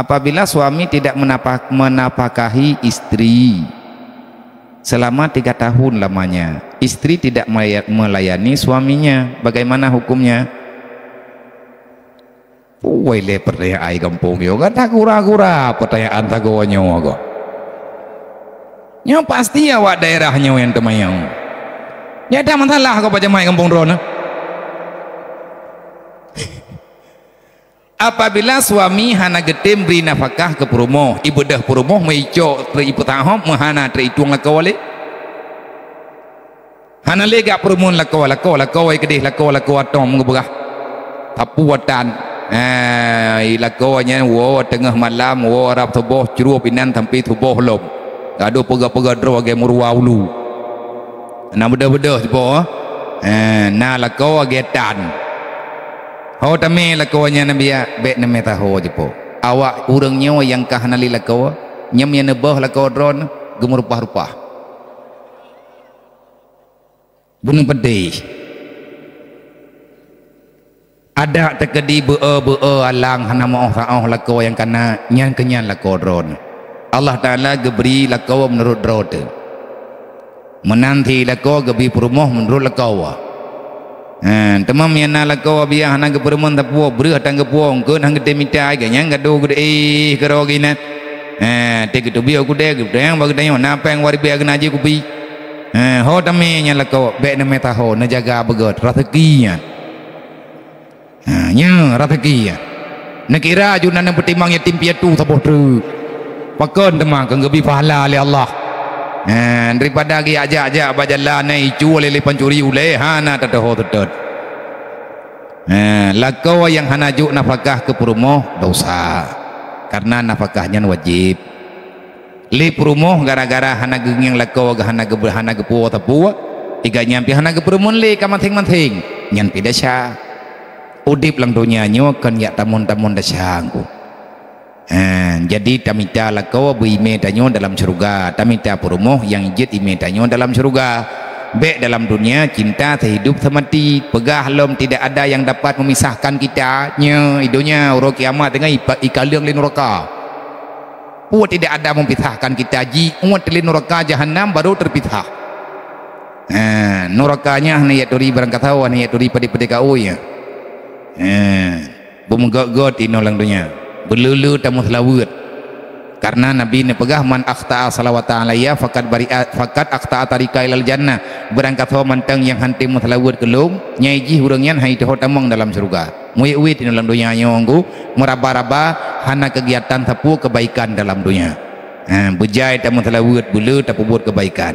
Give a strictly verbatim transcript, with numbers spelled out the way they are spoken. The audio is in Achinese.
Apabila suami tidak menapa-, menafkahi istri selama tiga tahun lamanya, istri tidak melaya-, melayani suaminya, bagaimana hukumnya? Puwai lé pertanyaan gampông nyoe, kan tak gura-gura pertanyaan sagoe nyoe kok. Nyoe pasti awak daerah nyoe nyang teumanyong. Nyoe ada masalah kok bak jamaah gampông droeneuh. Apabila suami hana geutem bri nafakah keu peurumoh, ibeudôh peurumoh meuicok trok ipeutahom meuhana trok itueng lakoe lé. Hana lé gak peurumoh lakoe, lakoe, lakoe keudeh, lakoe, lakoe atong meugeubeulah. Tapu atan. Eh, lakoe nyan woe teungoh malam, woe rab suboh, crup inan sampai suboh lom. Gadoh peugah-peugah droe lagée meuruwa ulu. Na beudôh-beudôh jipo, eh, na lakoe lagée tan. Ho tamé lakoe nyan biak, bék neumé taho jipo. Awak ureuëng nyoe nyang ka hana lé lakoe, nyang neubôh lakoe droeneuh geumeureupah-reupah. Bunoe pedih. Adak teukeudi beu-e-beu-e alang hana meuoh saoh lakoe nyang kana, nyan keunyan lakoe droeneuh. Allah Taala geubri lakoe meunurot droe teuh. Meunan cit lakoe geubri peurumoh meunurot lakoe. Ha, teuma meunyo na lakoe biak hana geupeurumoh sapeue, breuh tan geupuwoe, eungkôt han geutem mita, gobnyan gadoh geude-, eh, keudroe geuh inan. Ha, teuh geuteubiet u keudè, geutanyong bak geutanyoe, na péng waréh biak geunaji kupi. Ha, ho tamé nyan lakoe, bék neumé taho, neujaga beugét, raseuki nyan. Ha, nyoe raseuki nyan. Neukira ju na neupeutimang yatim piatu saboh treuk. Pakon teuma keu geubri pahala lé Allah. Ha, daripada geujak-jak bak jalan na icu lé, lé pancuri ulée, hana teutoho teutot. Ha, lakoe nyang hana jok nafakah keu peurumoh, dosa. Karena nafakah nyan wajéb. Lé peurumoh gara-gara hana geungieng lakoe, hana geu-, hana geupuwoe sapeue, iga nyan pih hana geupeurumoh lé ka maséng-maséng, nyan pih desya. Udeb lam donya nyoe kon jak tamon-tamon desya ngku. Ha, jadi tamita lakoe beu imé tanyoe dalam syeuruga, tamita peurumoh nyang jeuet imé tanyoe dalam syeuruga. Bék dalam dunia cinta sehidup semati. Peugah lom tidak ada yang dapat memisahkan kita. Nyoe i donya, uroe kiamat teungoh ipa-, ikaleueng lé nuraka. Peue tidak ada memisahkan kita, jiuet lé nuraka jahanam baru terpisah. Ha, nuraka nyan hana jak turi barangkasoe, hana jak turi padé-padé kaôi. Ha, beumeugöt-göt inoe lam donya. Beuleu-leu tameuseulaweuet. Karena Nabi neupeugah, "Man akhta'a salawatan alayya faqad bari'a, faqad akhta'a tariqa ilal jannah." Barangkasoe mantong nyang hana meuseulaweuet keu lôn, nyan jih ureuëng nyan han jiteuho tamong dalam syeuruga. Muwit-wit inoe lam donya nyoe ngku, meuraba-raba, hana keugiatan sapeue keubaikan dalam donya. Ha, beujai tameuseulaweuet, beuleu tapeubuet keubaikan.